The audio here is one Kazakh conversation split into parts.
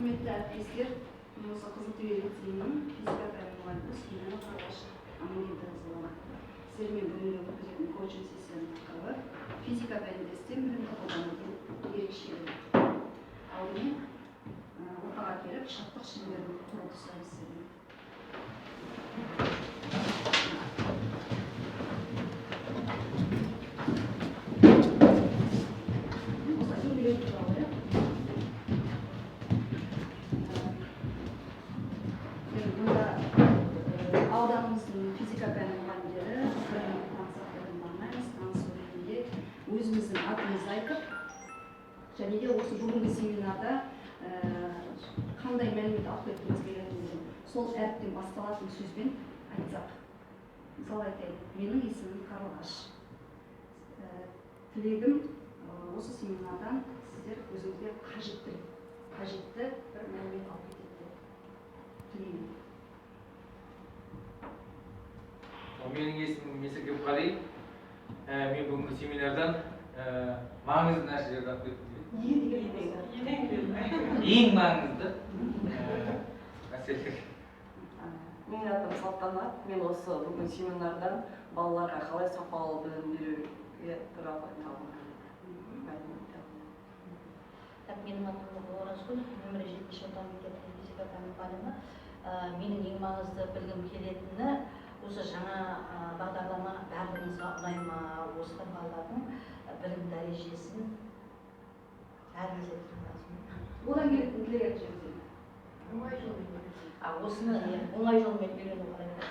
Құрметті әріптестер, мен осы Қызылтөбе лицейінің физика пәні мұғалімі Сүлейменова Қарлығаш Амангелдіқызы. Сіздермен бүгінгі өткізетін коучинг сессияның тақырыбы физика пәнінде STEM білімді қолданудың ерекшелігі. Алдымен ортаға келіп, шаттық шеңберін құруды сұраймыз сіздерден. Осылай дөңгелек туралы, иә? Енді мұнда ауданымыздың физика пәні мұғалімдері бір-бірімен танысақ, бірін танымаймыз. Танысу ретінде өзіміздің атымызды айтып және де осы бүгінгі семинарда қандай мәлімет алып кеткіміз келетіндігін сол әріптен басталатын сөзбен айтсақ. Мысалы айтайын, менің есімім Қарлығаш. Тілегім, осы семинардан сіздер өзіңізге қажетті бір мәлімет алып кетеді деп тілеймін. Менің есімім Есіркеп Қали. Мен бүгінгі семинардан маңызды нәрселерді алып кеткім келеді. Ең маңызды мәселелер. Менің атым Салтанат. Мен осы бүгін семинардан балаларға қалай сапалы білім беруге туралы айта алғым келеді. Мәлімет алғым. Так, менің атым Оразгүл, нөмірі 7 орта мектептің физика пәні мұғалімі. Менің ең маңызды білгім келетіні осы жаңа бағдарлама барлығымызға ұнай ма, осыдан балалардың білім дәрежесін бәріміз. Одан келетін тілек айтып жіберсең. Оңай жолмен. Осыны оңай жолмен үйрену қалай болады?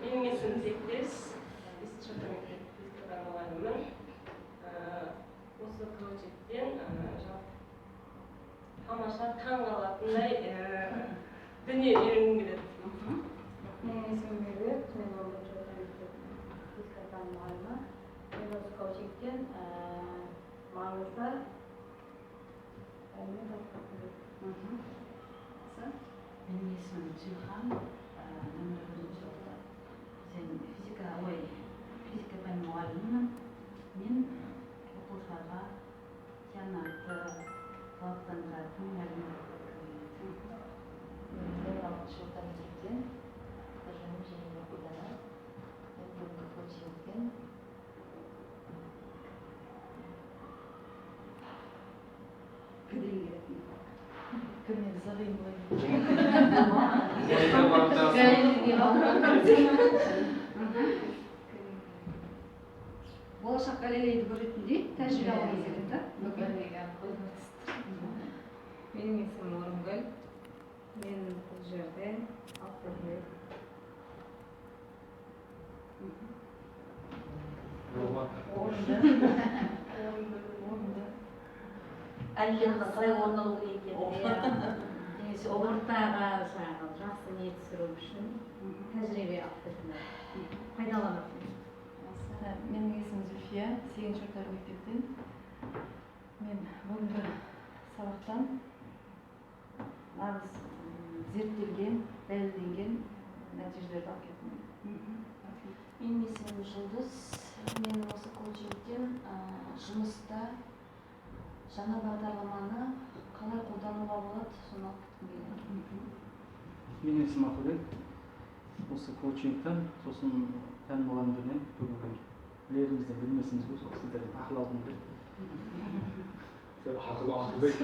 Менің есімім Тілектес, 5 орта мектеп физика пәні мұғалімімін. Осы коучингтен жалпы тамаша, таң қалатындай дүние үйренгім келеді. Менің есімім Меруерт, мен 11 орта мектептің физика пәні мұғалімі. Мен осы коучингтен маңызды мәлімет алып кеткім келеді. Менің есімім Зүлхан, нөмірі 1 орта. Сен физика пәні мұғалімімін. Мен оқушыларға тиянақты, талаптандыратын мәлімет алып кеткім келеді. Мен 6 орта мектептен аты жөнім Жәмила Гүлдана. Мен бүгінгі коучингтен Кіден келетін. Кімнен зығин ғой. Ойда барда. Болашақ Галилейді көретіндей тәжірибе алғыңыз келеді, да? Менің есімім Орынгүл. Мен бұл жерде алып кеткім келеді. Орынды. Орынды. Олимпиададан қалай орын алу керек екенін, немесе Ортаға жаңағы жақсы не түсіру үшін тәжірибе алып кеткім келеді. Пайдаланып. Менің есімім Зүлфия, 8 орта мектептен. Мен бүгінгі сабақтан нағыз зерттелген, дәлелденген нәтижелерді алып кеткім келеді. Менің есімім Жұлдыз. Мен осы коучингтен жұмыста жаңа бағдарламаны қалай қолдануға болады, соны алып кеткім келеді. Менің есімім Ақылбек. Осы коучингтен, сосын пән мұғалімдерінен бүгінгі білерімізден білмесіміз көп, сол сіздерден ақыл алғым келеді. Ақыл Ақылбек.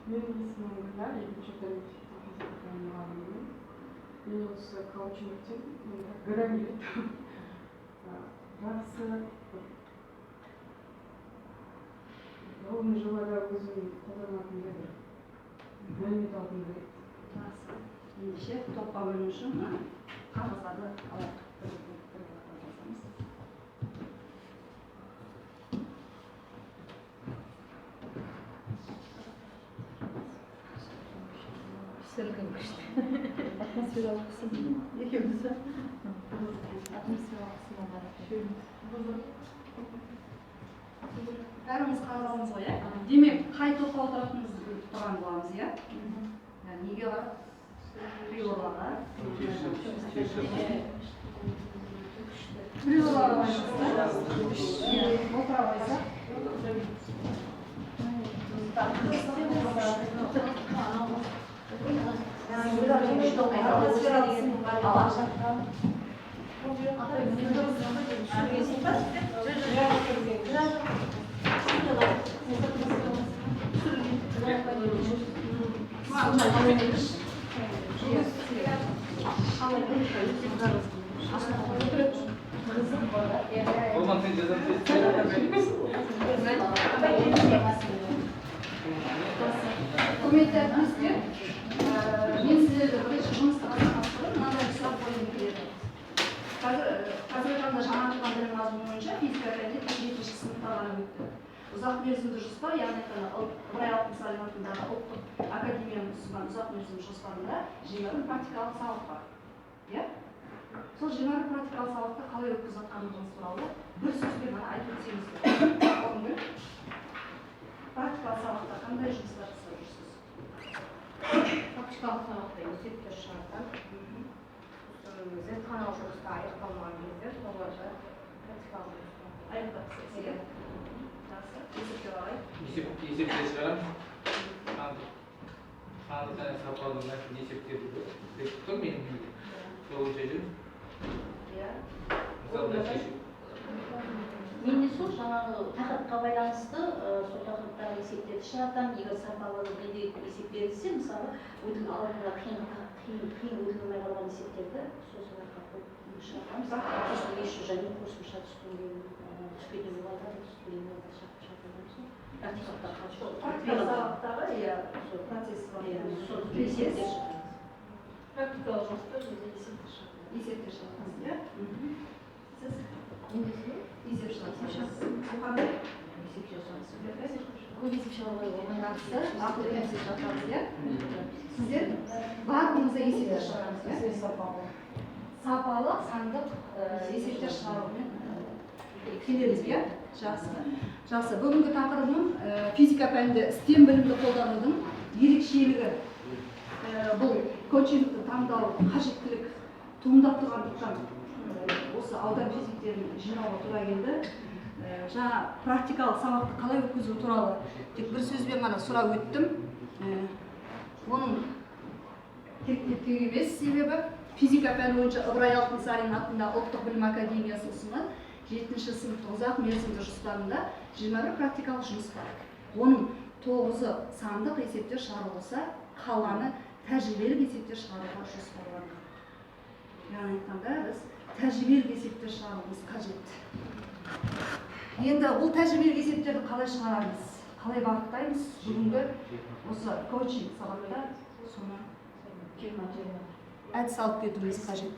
Менің есімім Гүлнар, 2 орта мектептің физика пәні мұғалімімін. Мен осы коучингтен енді грам келеді. Жақсы бір ғылыми жобада өзім қолданатындай бір мәлімет алғым келеді. Жақсы. Ендеше топқа бөліну үшін мына қағаздарды алайық. Бір жазамыз. Сілкін күшті. Атмосфералық қысым екеуміз. Атмосфералық қысым бар. Бәріміз қағаз алдымыз ғой, иә? Демек, қай топқа отыратынымызды біліп тұрған боламыз, иә? Неге қарап? Приорларға. Приорларға байланысты. Иә, отыра. қойсақ. Орман, сен жазамын. Құрметті әріптестер, мен сіздерді бірінші жұмысты бастамас бұрын мынандай сұрақ қойғым келеді. Қазіргі таңда жаңартылған білім мазмұны бойынша физика пәнінде тек 7-ші сыныпта ғана өтті. Ұзақ мерзімді жоспар, яғни Ыбырай Алтынсарин атындағы ұлттық академияның ұсынған ұзақ мерзімді жоспарында 21 практикалық сабақ бар. Иә? Сол 21 практикалық сабақты қалай өткізіп жатқанымыз туралы бір сөзбен ғана айтып өтсеңіздер. Орынгүл, практикалық сабақта қандай жұмыстар жасап жүрсіз? Практикалық сабақта есептер шығартамын. Зертханалық жұмыста аяқталмаған кезде соларды практикалық жұмыста аяқтап тастайсыз, иә? Жақсы. Есептер алайық. Есептер шығарамыз. Сандық және сапалы мәтін есептерді бекітіп тұр менің үйімде. Сол бойынша жүрміз. Иә. Мысалы, шешіп. Мен де сол жаңағы тақырыпқа байланысты сол тақырыптағы есептерді шығартамын. Егер сапалы есеп берілсе, мысалы, өтіл алдында қиын өтілмей қалған есептерді сол сабаққа қойып шығарамыз. Сосын еще және қосымша түспеген балалар, түспеген балалар шығартамыз. Практикалық сабақтағы, иә, процесс бар. Сол есептер шығарамыз. Практикалық жұмыста және есептер шығарамыз. Есептер шығарамыз, иә? Сіз? Есеп шығарасыз. Қандай? Есеп шығарамыз. Көп есеп шығаруға болмайды. Ақылы есеп шығарамыз, иә? Сіздер барлығымыз да есептер шығарамыз, иә? Сапалы сандық есептер шығарумен келеміз, иә? Жақсы. Жақсы. Бүгінгі тақырыбым физика пәнінде STEM білімді қолданудың ерекшелігі. Бұл коучингті таңдау қажеттілік туындап тұрғандықтан осы аудан физиктерін жинауға тура келді. Жаңа практикалық сабақты қалай өткізу туралы тек бір сөзбен ғана сұрап өттім. Оның керек емес себебі физика пәні бойынша Ыбырай Алтынсарин атындағы ұлттық білім академиясы ұсынған 7-ші сыныптың ұзақ мерзімді жоспарында 21 практикалық жұмыс бар. Оның 9-ы сандық есептер шығару болса, қалғаны тәжірибелік есептер шығаруға жоспарланған. Яғни айтқанда біз тәжірибелік есептер шығаруымыз қажет. Енді бұл тәжірибелік есептерді қалай шығарамыз, қалай бағыттаймыз? Бүгінгі осы коучинг сабақта соны әдіс алып кетуіміз қажет.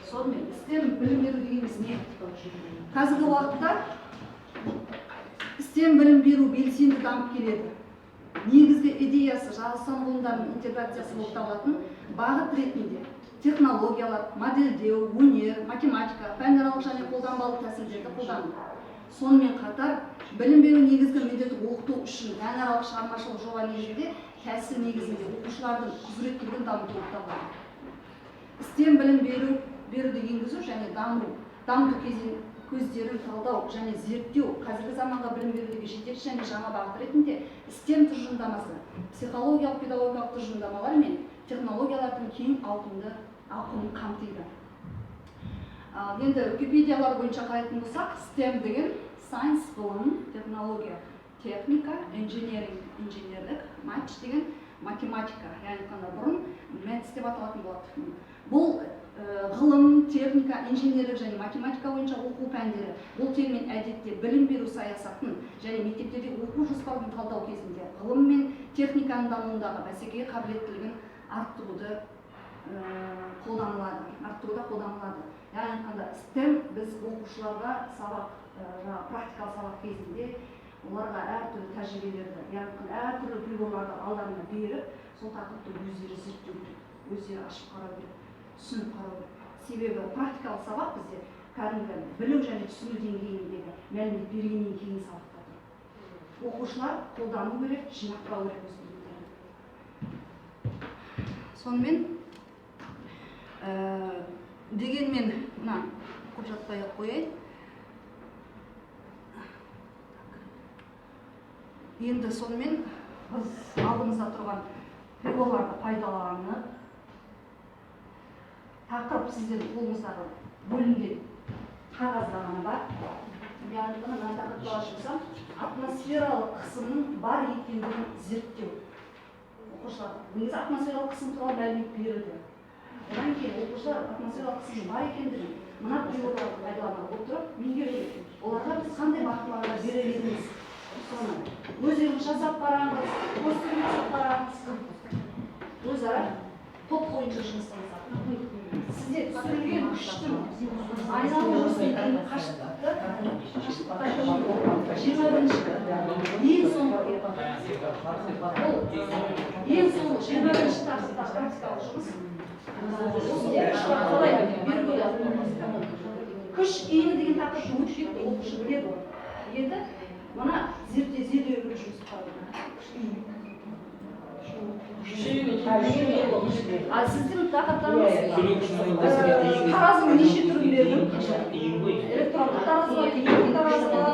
Сонымен STEM білім беру дегеніміз не? Қазіргі уақытта STEM білім беру белсенді дамып келеді. Негізгі идеясы жарылыстан ғылымдарының интеграциясы болып табылатын бағыт ретінде технологиялар, модельдеу, өнер, математика, пәнаралық және қолданбалы тәсілдерді қолдану. Сонымен қатар, білім беру негізгі міндеті оқыту үшін пәнаралық шығармашылық жоба негізінде тәсіл негізінде оқушылардың құзыреттілігін дамыту болып табылады. STEM білім беруді енгізу және дамыту көздерін талдау және зерттеу қазіргі заманғы білім берудегі жетекші және жаңа бағыт ретінде STEM тұжырымдамасы, психологиялық, педагогикалық тұжырымдамалар мен технологиялардың кең ауқымын қамтиды. Енді Википедиялар бойынша қарайтын болсақ, STEM деген science ғылым, технология, техника, engineering, инженерлік, матч деген математика, яғни айтқанда бұрын maths деп аталатын болады. Бұл ғылым, техника, инженерлік және математика бойынша оқу пәндері. Бұл термин әдетте білім беру саясатын және мектептерде оқу жоспарын талдау кезінде ғылым мен техниканың дамуындағы бәсекеге қабілеттілігін арттыруды қолданылады. Яғни айтқанда STEM біз оқушыларға сабақ, жаңа практикалық сабақ кезінде оларға әртүрлі тәжірибелерді, яғни әртүрлі приборларды алдарына беріп, сол тақырыпты өздері зерттеу керек, өздері ашып қарау керек, түсініп қарау керек. Себебі практикалық сабақ бізде кәдімгі білу және түсіну деңгейіндегі мәлімет бергеннен кейін сабақта тұр. Оқушылар қолдану керек, жинақтау керек өз білімдерін. Сонымен дегенмен мына көп жатпай ақ қояйын. Енді сонымен біз алдымызда тұрған приборларды пайдаланып, тақырып сіздердің қолыңыздағы бөлінген қағазда ғана бар. Яғни мына тақырыпты алатын, атмосфералық қысымның бар екендігін зерттеу. Оқушылар, негізі атмосфералық қысым туралы мәлімет берілді. Одан кейін оқушылар атмосфералық қысымның бар екендігін мына приборларды пайдалана отырып меңгеру керек. Оларға біз қандай бағыттамалар берер едіңіз? Соны өздеріңіз жасап қараңыз, постерін жасап қараңыз. Өзара топ бойынша жұмыстаңыздар. Сізде түсірілген күштің айналу өрісінің қашықтықты 21-ші, ең соңғы, ол ең соңғы 21-ші тақырыптағы практикалық жұмыс. Осы оқушылар қалай беруге, күш иіні деген тақырыпты өтіп кетті, оқушы біледі оны. Енді мына зерттеу керек жұмыс. А сіздің тақырыптарыңыз, таразының неше түрін бердім? Электронды таразы бар, иінді таразы бар,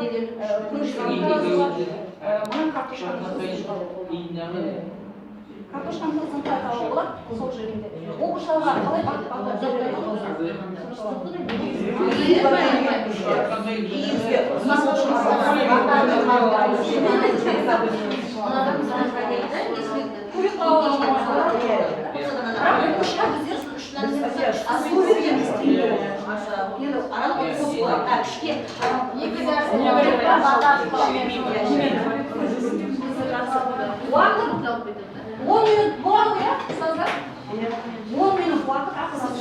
пружиналы таразы бар. Мына картошканы, картошканың тығызын қалай табуға болады? Сол жерінде оқушыларға қалай бағыт бағдар берер едіңіз? Кубик, бірақ оқушыға біздер су бергенбіз. Енді Күшке уақыт 10 минут болады ғой, иә, ұстаздар? 10 минут уақыт. Ақысыз.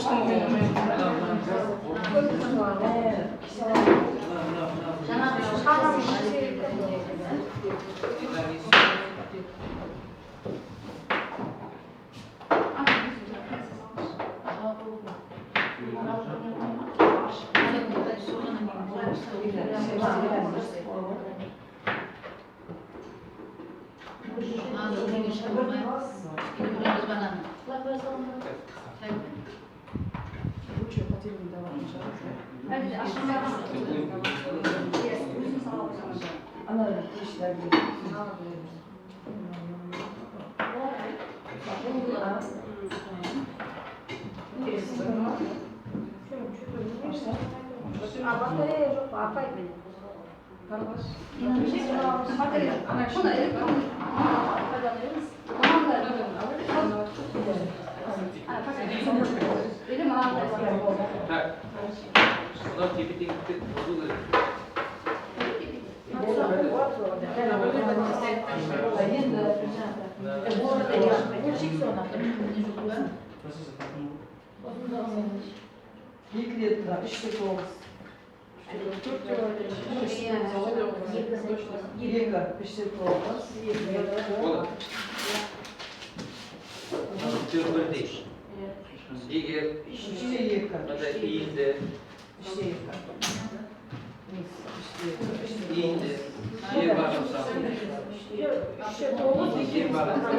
Лучше потерянный давай. Әлде ашылмаған, иә, өзің сала қойсаң. Ана кешті. А батарея жоқ па, апай? Батарея. Бұны электронный пайдалана беріңіз. Мынандай. А, или мынандай. Так, мынау тепе-теңдікті бұзу керек. Енді Екі рет мына 3,9. 2, 3,9. Болады. Мынау үшеуі бірдей. Егер 3,2. мынандай иінді 3,2. Иінді жер бағынса, жер бағынса,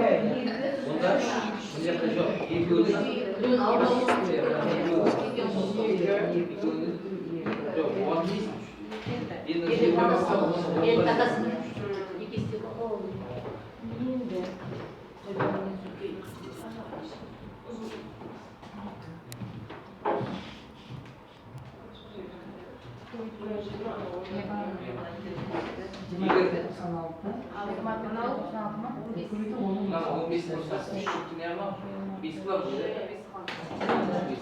онда мына жақта жоқ, екеуінің, екеуінің жоқ, оған дейсің. Енді жер бағынса, оны орындайсың. Енді Егер 96. Мына 15 болса, үш жүкті не аламыз? Бес қыламыз ғой, иә? Бес.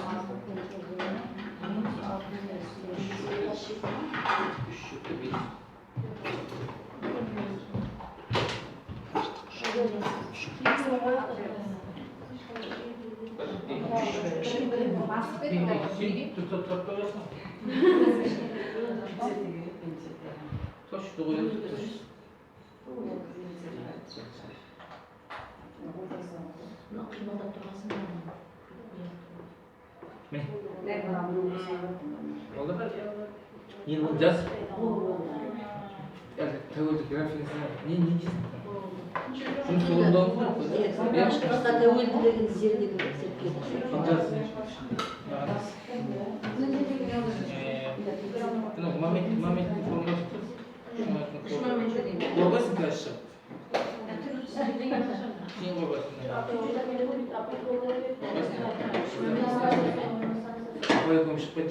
Үш жүкті бес. Сен тұр, тұр, қоясың. Точно қоясың. Мына қимылдап тұрғасын. Міне. Болды ма? Енді оны жаз. Әлгі тәуелді графикасына не дейсің? Жұмыс орындауыңыз керек қой, да? Иә? Жұмысқа тәуелділігін зерделеу, зерттеу. Жаз. Мына момент, моменттің формуласы тұр. Үш моментті. Қорғайсың қазір шығып.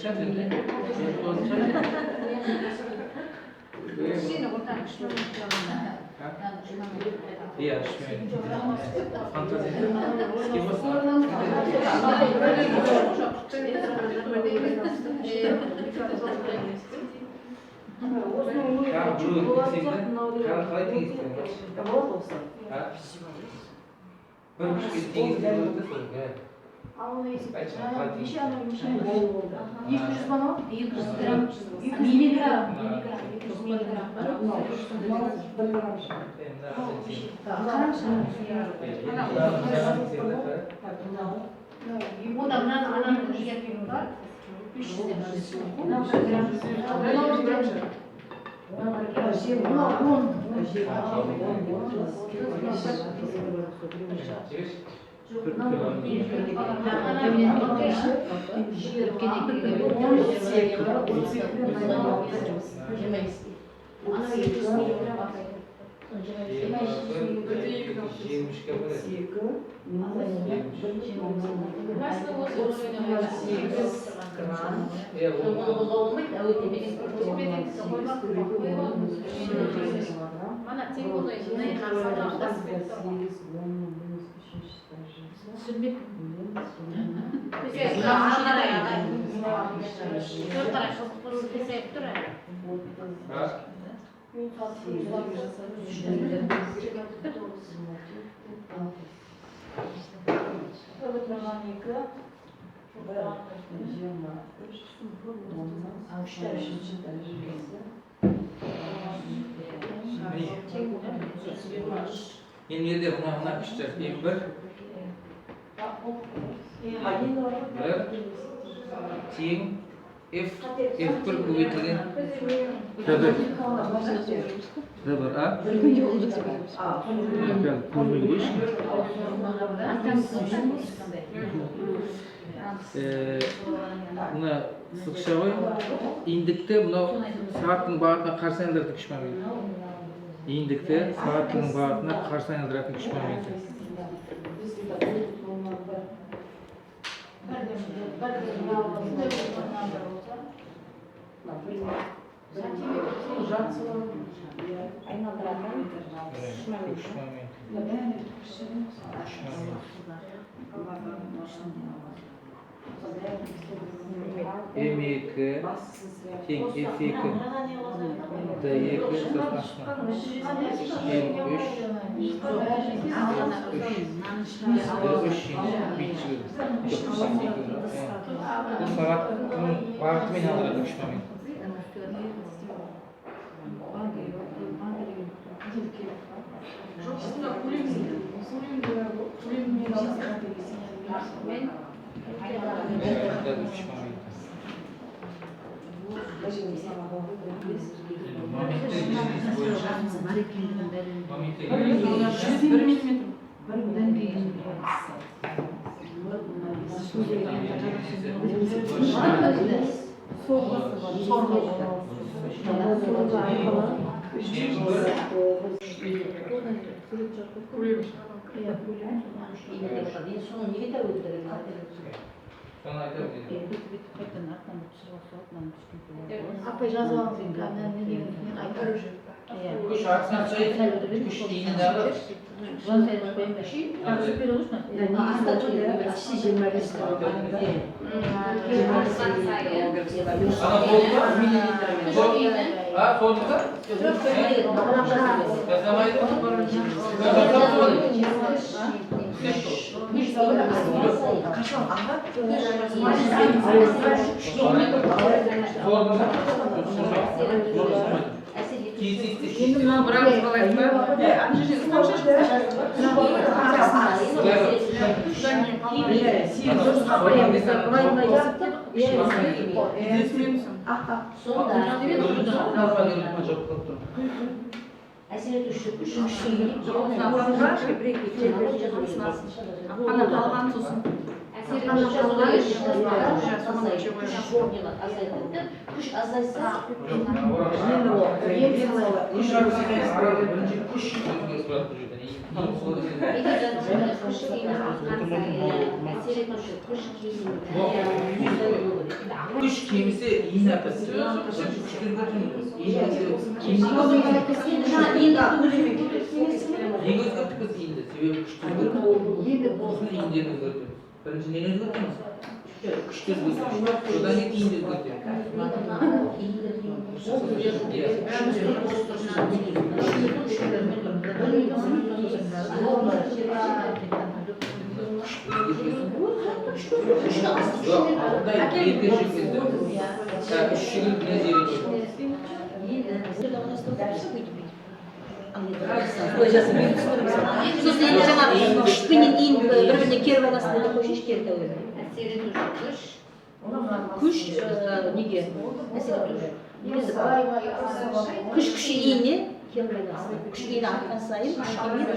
шығар енді. Болатын шығар. Кішкене ортаның күш моменті. Иә, үш момент. Фантазия. Схемасы. Осының Тағы біреуін теңсең де, қалай теңестірдің? Болады осы. А? Бір күшке теңестіруге болады да сол, иә. Ал оны есеп. Айтшы, қалай Неше теңестірдің? анау неше? 200 ба анау? 200 грамм. Миллиграмм. Миллиграмм. 200 миллиграмм. Бір грамм шығар. Е, мына сен Қараңызшы. Е, мына сен де, қара. Так, мынау. Онда мынаны ананың неге әкелу бар? 300 деп. Мынау бір грамм. Мынау бір грамм шығар. Мынау 10. Жіберші. Жоқ, мынау Анау 200 миллиграмм. Жиырма бір, 23-ке барады. Екі, минус бір Грамм. Иә, Оны ол қозғауға болмайды, әуелде деген. Мана тең болды. Сегіз, он, минус үшінші дәрежесі. Түсірмек. Минус Ары қарай, ағай. Төрт қарай қызық бұрылып қисайып тұр әлі. отыз А? сегіз, Бір бүтін оннан екі. бір, 23, оннан үшінші дәрежесі. Міне. Енді мына жерде мына күштер. М1 бір тең F F1 көбейтілген D1. D1, а? Көрмейді ғой ешкім. Мына сызықша ғой. Иіндікті мынау сағаттың бағытына қарсы айналдыратын күш моменті. Иіндікті сағаттың бағытына қарсы айналдыратын күш моменті. Бір болса. Айналдыратын Күш моменті. Күш моменті. М2 тең F2 D2 сосын астына М3 D3 енді бүйтіп жіберді. Жоқ, екі. Бұл сағаттың бағытымен айналдыратын күш моменті. Жоқ, сонда көлеммен алсақ. Айналдыратын күш моменті. Енді моменттер ережесі бойынша Бар екендігін дәлелдеу. моменттер Бір ережесі бүтін оннан жүз бір миллиметр. М1 Көлемі шығар. Енді соны неге тәуелділігі? Соны айтамын енді. Апай жазып алыңыз енді, ана не деген мен айтарым. Иә. Күш артқан сайын күш иіндағы ана болды ма? А, болды ма? Жасамайды ма? Солды ма? Енді мынаны бір ауыз қалайық па? Ана жерде қанша Әсер етуші күш Ана қалған сосын. Күш азайса. Күш артқан сайын аралық бірінші күш өзгеріс болады бұл жерде. Күш артқан сайын әсер етуші күш. Күш кемісе, иін артады. Бірінші күшті өзгертеміз. Неге өзгерттік біз иінді? Себебі күшті өзгерттік. Сосын иіндерін өзгертеміз. Бірінші нені өзгертеміз? Күшті өзгертеміз. Содан кейін иінді өзгертеміз. Иә. Жоқ, алтыда екі жүгірді. Үш жүгіріп мына жерге Сосын енді жаңағы күшпенен иін бір біріне кері байланысты қойсайшы, кері тәуелді. Әсер етуші күш. Күш неге? Әсер етуші. Күш күші иінне кері байланысты. Күш иіні артқан сайын күш кемиді.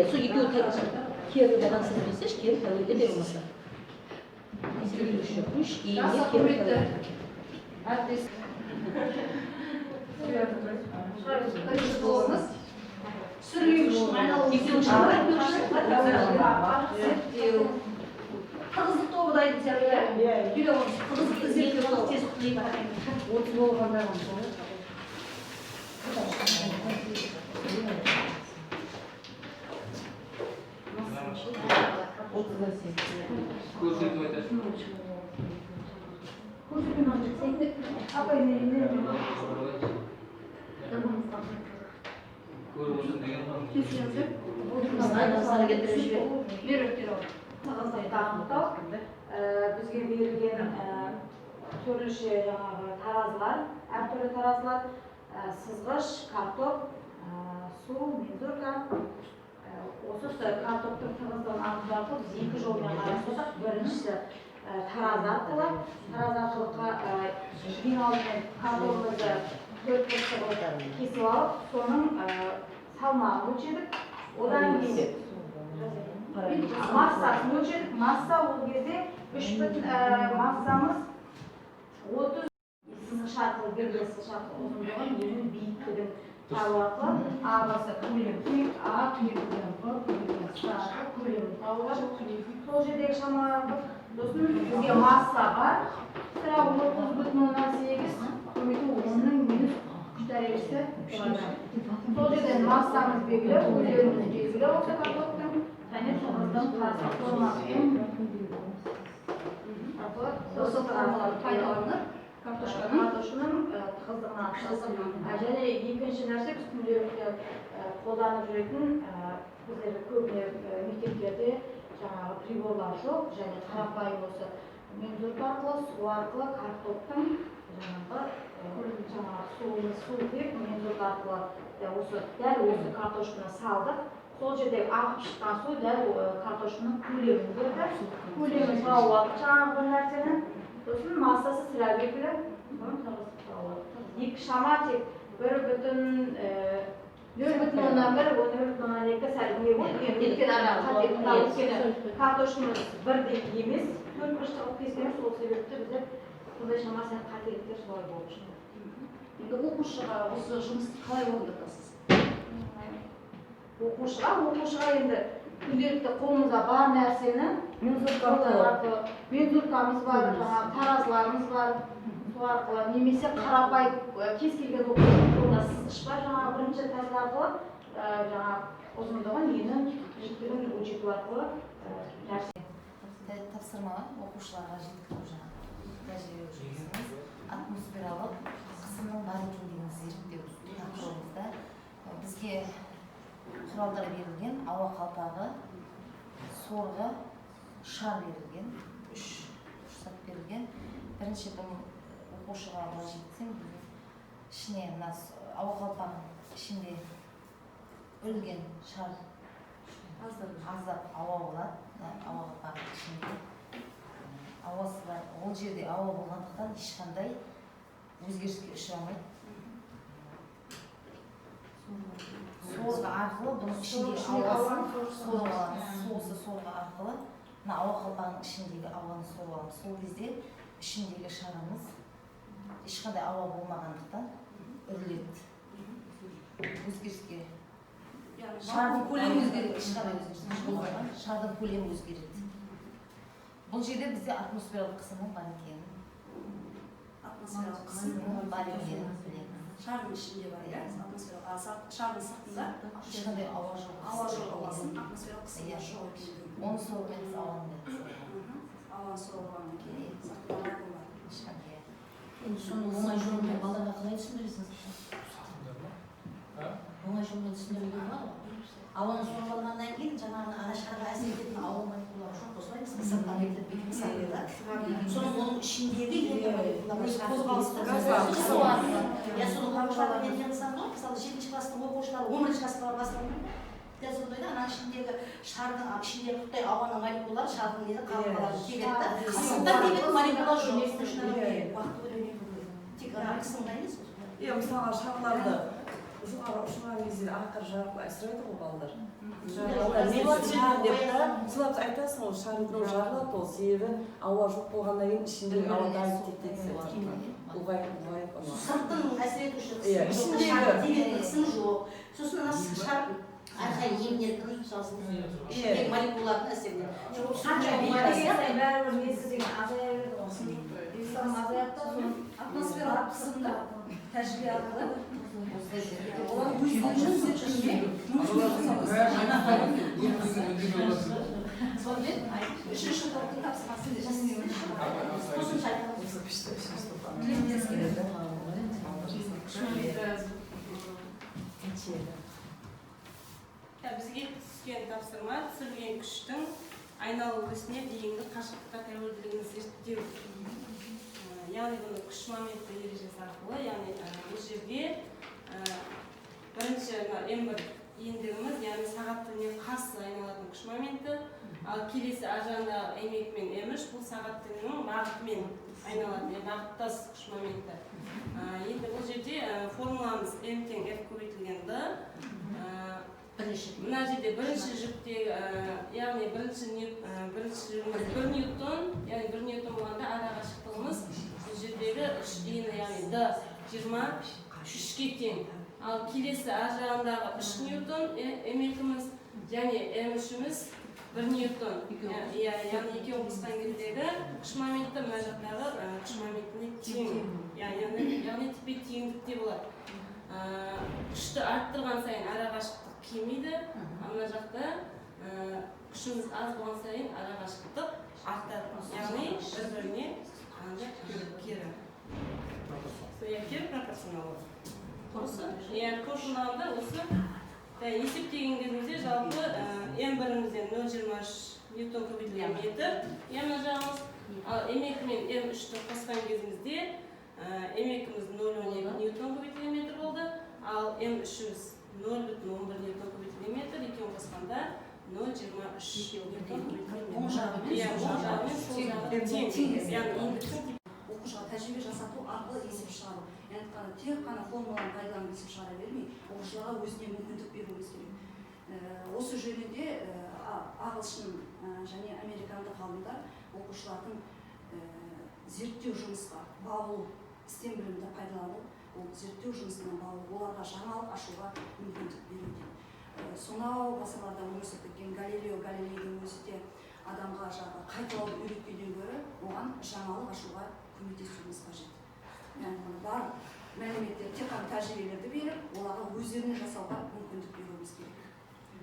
Сол екеуі кері байланысты десеңші, кері тәуелді де болмаса. Әсер етуші күш иінне кері тәуелді. Бірінші блогымыз сүрлеу зерттеу. Тығыздық тобы да айтып сияқты, иә? Тығыздықты зерттеу тобы. Тез құтылайық. 30 болғанда Көрсетіп айтасың. Апай, не Көріп отырсың деген ғой. Тығыздықты анықтау. Бізге берілген түрліше жаңағы таразылар, әртүрлі таразылар, сызғыш, картоп, су, мензурка. Осы картоптың тығыздығын анықтау арқылы біз екі жолмен қарастырдық. Біріншісі таразы арқылы. Таразы арқылы ең алдымен картобымызды төрт бұрышты қылып кесіп алып, соның салмағын өлшедік. Одан кейін массасын өлшедік. Масса ол кезде үш бүтін массамыз 30 сызғыш арқылы берілген сызғыш арқылы ұзындығын, енін, биіктігін табу арқылы А басы көлем тең А көбейтілген Б көбейтілген С арқылы көлемін табуға. Сол жердегі шамалар. Сосын бізге масса бар. Сірә 30,8 көбейту 10-ның минус 3 дәрежесі килограмм. Сол жерден массамыз белгілі, көлеміміз белгілі осы картоптың және тығыздығын қарастырып формасы арқылы Осы формаларды пайдаланып, картошканың тығыздығын анықтадық. Және екінші нәрсе, біз күнделікті қолданып жүретін, біздер көбіне мектептерде жаңағы приборлар жоқ, және қарапайым осы мензурка арқылы, су арқылы картоптың жаңағы суымыз су деп мензурка арқылы осы дәл осы картошканы салдық. Сол жерде ағып шыққан су дәл картошканың көлемін берді. Көлемін тауып алдық жаңағы бір нәрсені. Сосын массасы сірә белгілі. Соны тығыздық тауып алдық. Екі шама тек 1,1, 0,2 сәл не болды. Өйткені ана өйткені картошкамыз бірдей емес, төрт бұрышты қылып кескенбіз, сол себепті бізде сондай шама сәл қателіктер солай болып шықты. Енді оқушыға осы жұмысты қалай орындатасыз? Оқушыға енді күнделікті қолымызда бар нәрсені мензуркамыз бар, жаңағы таразыларымыз бар, сол арқылы немесе қарапайым кез келген оқушының қолында сызғыш бар, жаңағы бірінші тәсіл арқылы жаңағы ұзындығын, енін, биіктігін өлшету арқылы нәрсе. Тапсырма оқушыларға жеткізу жаңағы тәжірибе жұмысымыз атмосфералық қысымның бар екендігін зерттеу тақырыбымызда бізге құралдар берілген, ауа қалпағы, сорғы, шар берілген, үш зат берілген. Бірінші бұны оқушыға былай жеткізсем, ішіне мына ауа қалпағының ішінде үлген шар аздап ауа болады, ауа қалпағының ішінде ауасы бар. Ол жерде ауа болғандықтан ешқандай өзгеріске ұшырамайды. Сорғы арқылы бұның ішіндегі ауасын сорып аламыз. Осы сорғы арқылы мына ауа қалпағының ішіндегі ауаны сорып аламыз. Сол кезде ішіндегі шарымыз Ешқандай ауа болмағандықтан үрледі. Өзгеріске. Шардың көлемі өзгереді, ешқандай өзгеріс болмаған. Шардың көлемі өзгереді. Бұл жерде бізде атмосфералық қысымның бар екенін, Атмосфералық қысым бар екенін білеміз. Шардың ішінде бар, иә, атмосфералық, а шардың сыртында ешқандай ауа жоқ. Ауа жоқ болғасын, атмосфералық қысым Иә. жоқ екендігін. Оны сорумен біз ауаны да Ауаны сорып алғаннан кейін сыртында вакуум бар. Ешқандай. Енді соны оңай жолмен балаға қалай түсіндіресіңіз? Оңай жолмен түсіндіруге болады ғой. Ауаны сорып алғаннан кейін жаңағы ана шарға әсер ететін ауа молекулалары жоқ қой, солай емес пе? Сырттан келтіріп бүйтіп қысады да. Соның оның ішіндегі енді молекулалар Өз шарға қозғалысы әсер газға етеді. Иә, соны оқушыларға не қылсаң болады? Мысалы, 7 класстың оқушылары 11 классқа барып бастауы мүмкін. Дәл сондай да, ана ішіндегі шардың ішіндегі құттай ауаның молекулалары шардың несі қабырғаларын тебеді да. А сырттан тебетін молекула жоқ. Сол үшін ана уақыт өте тек ана қысымға емес. Иә, мысалға, шарларды жоғары ұшырған кезде ақыры жарып сұрайды ғой балдар. Не болады деп та, солап айтасың ғой, шар жарылады ол, себебі ауа жоқ болғаннан кейін ішіндегі ауа дайып кетеді сияқты. Ұлғайып, ұлғайып. Сырттың әсер етуші Иә, қысым жоқ, ішіндегі. шардың тебетін қысым жоқ. Сосын ана шар әрқайын емін-еркін мысалы ішіндегі молекулалардың әсерінен. Қанша биіктеген сайын бәрібір несі деген азая береді ғой. Қысым азаяды да, соны Атмосфералық қысымды тәжірибе арқылы олар өздерінің зерттеуіне мүмкіндік жасау. Сонымен, үшінші топтың тапсырмасын Қосымша айтамыз. Тілектес келеді. Бізге түскен тапсырма түсірілген күштің айналу өсіне дейінгі қашықтыққа тәуелділігін зерттеу. Яғни бұны күш моменті ережесі арқылы, яғни бұл жерде бірінші мына М1 иіндігіміз, яғни сағат тіліне қарсы айналатын күш моменті, ал келесі ар жағындағы М2 мен М3 бұл сағат тілінің бағытымен айналатын, яғни бағыттас күш моменті. Енді бұл жерде формуламыз М тең F көбейтілген D. Бірінші. Мына жерде бірінші жүктегі, яғни бірінші жүгіміз 1 ньютон, яғни 1 ньютон болғанда ара қашықтығымыз бұл жердегі үш иіні, яғни D 23-ке тең. Ал келесі ар жағындағы 3 ньютон М2-міз және М3-іміз 1 ньютон. Иә, яғни екеуін қосқан кездегі күш моменті мына жақтағы күш моментіне тең. Яғни тепе-теңдікте болады. Күшті арттырған сайын ара қашықтық кемиді, ал мына жақта күшіміз аз болған сайын ара қашықтық артады. Яғни бір-біріне кері. Иә, кері пропорционал. Осы, иә, қорытындылағанда осы есептеген кезімізде жалпы М1-імізден 0,23 ньютон көбейтілген метр, иә, мына жағымыз. Ал М2 мен М3-ті қосқан кезімізде М2-міз 0,12 ньютон көбейтілген метр болды, ал М3-іміз 0,11 ньютон көбейтілген метр, екеуін қосқанда 0,23 ньютон көбейтілген метр. Оң жағы мен Иә, сол оң жағы мен сол жағы тең. Тең. Яғни иіндіктің Оқушыға тәжірибе жасату арқылы есеп шығару. Яғни айтқанда, тек қана формуланы пайдаланып есеп шығара бермей, оқушыларға өзіне мүмкіндік беруіміз керек. Осы жөнінде ағылшын және американдық ғалымдар оқушылардың зерттеу жұмысқа баулу, STEM білімді пайдалану, ол зерттеу жұмысына баулу, оларға жаңалық ашуға мүмкіндік беру дейді. Сонау ғасырларда өмір сүріп кеткен Галилео Галилейдің өзі де адамға жаңағы қайталауды үйреткеннен гөрі оған жаңалық ашуға көмектесуіміз қажет. Яғни мұны бар мәліметтер, тек қана тәжірибелерді беріп, оларға өздеріне жасауға мүмкіндік беруіміз керек.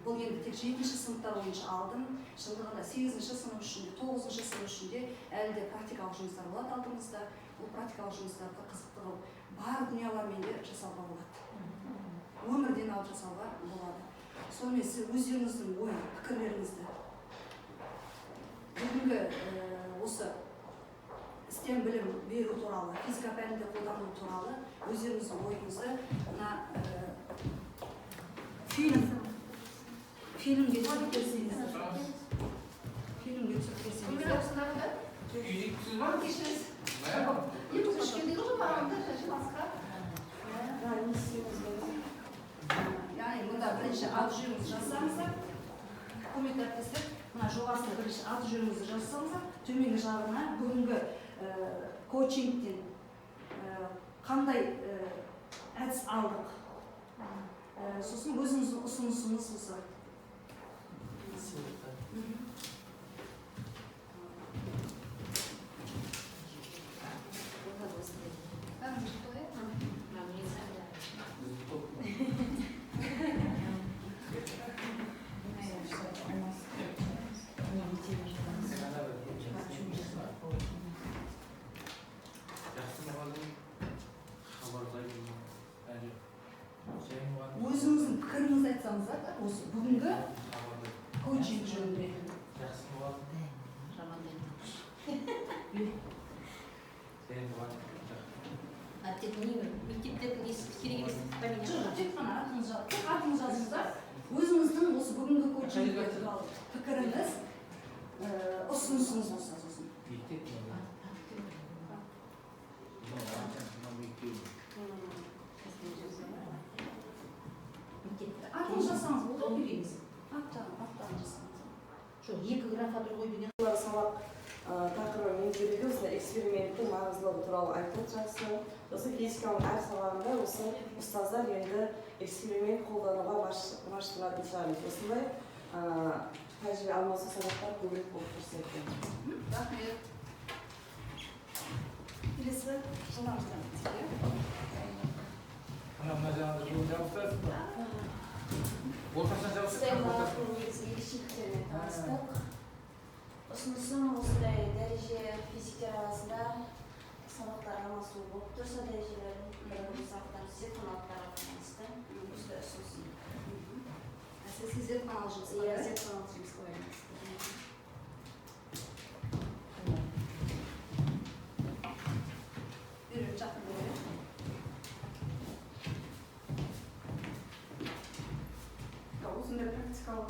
Бұл енді тек 7-ші сыныптар бойынша алдым. Шындығында 8-ші сынып үшін де, 9-шы сынып үшін де әлі де практикалық жұмыстар болады алдымызда. Бұл практикалық жұмыстарды қызықты қылып, бар дүниелермен де жасауға болады. Өмірден алып жасауға болады. Сонымен сіз өздеріңіздің ой пікірлеріңізді бүгінгі осы STEM білім беру туралы, физика пәнінде қолдану туралы өздеріңіздің ойыңызды мына фильмге түсіріп берсеңіздер. Фильмге түсіріп берсеңіздер. Яғни мұнда бірінші аты жөніңізді жазсаңыздар, құрметті әріптестер, мына жоғарысына бірінші аты жөніңізді жазсаңыздар, төменгі жағына бүгінгі коучингтен Қандай әдіс алдық? Сосын өзіңіздің ұсынысыңыз осы. Өзіңіздің пікіріңізді айтсаңыздар, осы бүгінгі коучинг жөнінде. Жақсы мұғалім. Тек мектептердің несі керек емес фамилия. Жоқ, тек қана атыңызды жазыңыздар. Өзіңіздің осы бүгінгі коучинг туралы пікіріңіз, ұсынысыңыз болса сосын. Мектеп Атыңызды жазсаңыз болды, керек емес. Аттарын жазсаңыз. Жоқ, екі графа тұр ғой деген. Сабақ тақырыбы меңгеруде осындай эксперименттің маңыздылығы туралы айтылды жақсы. Осы физиканың әр сабағында осы ұстаздар енді эксперимент қолдануға машықтанатын шығармыз. Осындай тәжірибе алмасу сабақтар көбірек болып тұрса екен. Рахмет. Келесі жылдам жылдам. Мына жағында жол жабыстырасыз ба? Ортасынан жабыстырасыз. Негізгі ерекшеліктерімен таныстық. Ұсынысым осындай дәреже физиктер арасында сабақтар алмасу болып тұрса, дәрежелердің бір-бірін сабақтар зертханалықтарға байланысты осындай ұсынысым. Әсіресе зертханалық жұмысқа. Иә, зертханалық жұмысқа байланысты. Бері жақын бері. Осындай практикалық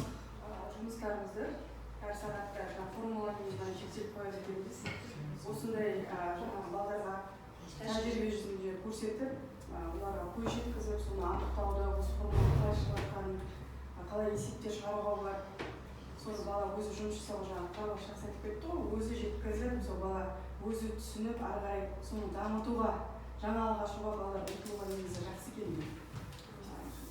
жұмыстарымызды әр сағатта жаңа формуламен ғана шектеліп қояды екенбіз. Осындай жаңағы балдарға тәжірибе жүзінде көрсетіп, оларға көз жеткізіп, соны анықтауды, осы формула қалай шығып жатқанын, қалай есептер шығаруға болады. Соны бала өзі жұмыс жасауға жаңағы тағы жақсы айтып кетті ғой, өзі жеткізіп, сол бала өзі түсініп, ары қарай соны дамытуға, жаңалық ашуға балалар ұмтылуға негізі жақсы екен.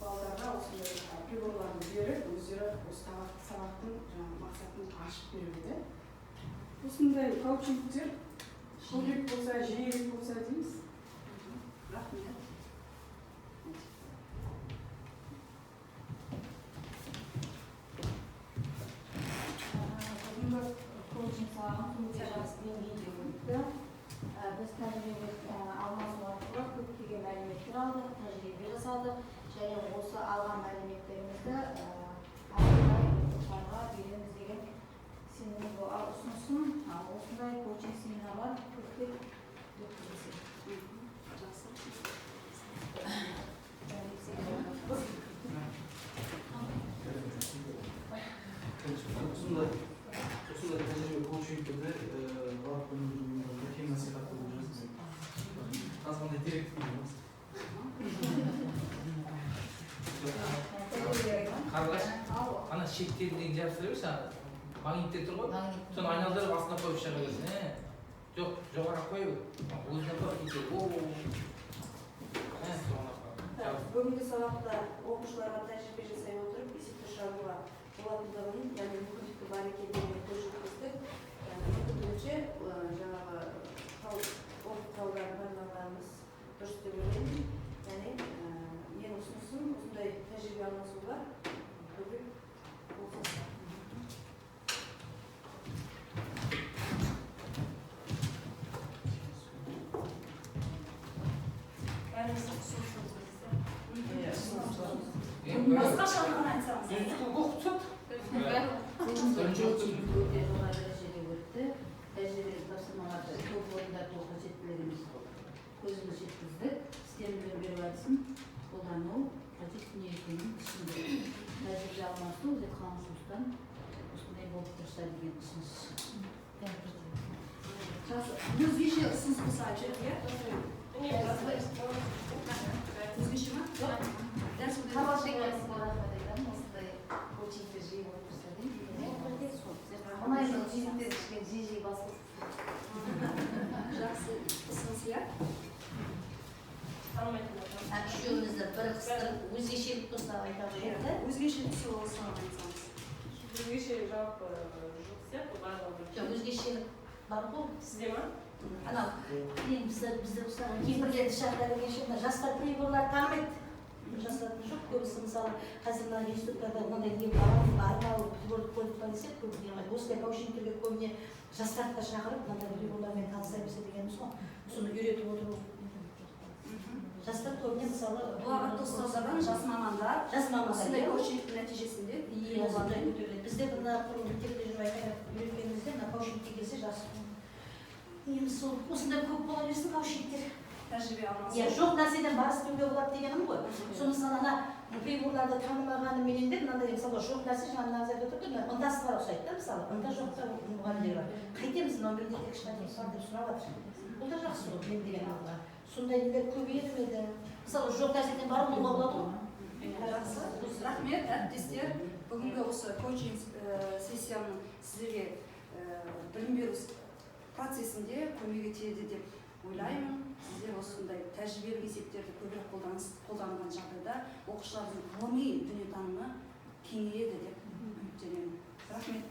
Балдарға осындай приборларды беріп, өздері осы сабақтың жаңағы мақсатын ашып беруде. Осындай коучингтер көбірек болса, жиірек болса дейміз. Рахмет. Бүгінгі коучинг сабағы өте жақсы деңгейде өтті. Біз тәжірибе алмасу арқылы көптеген мәліметтер алдық, тәжірибе жасадық және осы алған мәліметтерімізді ары қарай оқушыларға береміз деген сеніміміз бар. Ал ұсынысым осындай коучинг семинарлар көптеп өткізілсе. Жақсы. Осындай тәжірибе коучингтерде барлық білім беру ұйымдарында кең насихаттау жазылсын. Азғандай деректі болмас. Қарлығаш, ана шеттерін жабыстыра берші, магниттер тұр ғой, соны айналдырып астына қойып шыға берсін. Жоқ, жоғары қоя бер. Өзіне қой, Бүгінгі сабақта оқушыларға тәжірибе жасай отырып, есептер шығаруға болатындығын, яғни мүмкіндігі бар екендігіне көз жеткіздік. Мүмкіндігінше жаңағы оқу құралдарын пайдаланғанымыз дұрыс деп ойлаймын. Яғни менің ұсынысым осындай тәжірибе алмасуға көбірек болса. Бәріміздің ұсынысымыз бізде. Басқаша ғана айтсаңыз. Бірінші Өте жоғары дәрежеде өтті. Тәжірибелік тапсырмаларды көп орындату қажеттілігіміз көзіміз жеткіздік. STEM білім беру әдісін қолдану қажет дүние екенін түсіндік. Тәжірибе алмасу зертханалық жұмыстан осындай болып тұрса деген ұсыныс. Жақсы. Өзгеше ұсыныс болса айтып жіберіңіз, иә? Өзгеше ма? Жоқ. Дәл сондай. Рахмет айтамын, осындай коучингтер жиі болып тұрса деймін. Ұнайды, жиі кішкене жиі-жиі бас қосып. Жақсы ұсыныс, иә? Үшеумізді бір қыстырып, өзгешелік болса айта қояйық та. Өзгешелік сол осыған айтсаңыз. Өзгешелік жалпы жоқ сияқты, барлығы бір. Жоқ, өзгешелік бар ғой. Сізде ма? Анау енді бізді ұстаған кемпірлерді шақыра бергенше мына жастар приборлар танымайды. Жастардың жоқ көбісі, мысалы, қазір мына институттарда мынандай не арнаулы прибор қойып па десек, көбі не қылмайды. Осындай коучингтерге көбіне жастарды да шақырып, мынандай приборлармен таныса берсе дегеніміз ғой. Соны үйретіп отыру. Жастар көбіне, мысалы, Ұлағатты ұстаздардан жас мамандар жас мамандар осындай иә. Коучингтің нәтижесінде Иә, сондай көтеріледі. Бізде мына бұрын мектепте жүріп айқайлап үйреткенімізде, мына коучингке келсе, жас неміз сол осындай көп бола берсін коучингтер. Тәжірибе алмасу. Иә, жоқ нәрседен бар істеуге болады дегенім ғой. Сол, мысалы, ана приборларды танымағаныменен де мынандай, мысалы, жоқ нәрсе, жаңа мына қыз айтып отыр ғой, мына ынтасы бар ұқсайды да, мысалы, ынта жоқ та мұғалімдер бар. Қайтеміз, мынау міндетті кішкентай бар деп сұрап жатыр. Бұл да жақсы ғой, білім деген алға. Сондай нелер көбейер ме еді? Мысалы, жоқ нәрседен бар болуға болады ғой. Жақсы, рахмет, әріптестер. Бүгінгі осы коучинг сессияның сіздерге білім беру процесінде көмегі тиеді деп ойлаймын. Сіздер осындай тәжірибелік есептерді көбірек қолданған жағдайда оқушылардың ғылыми дүниетанымы кеңейеді деп үміттенемін. Рахмет.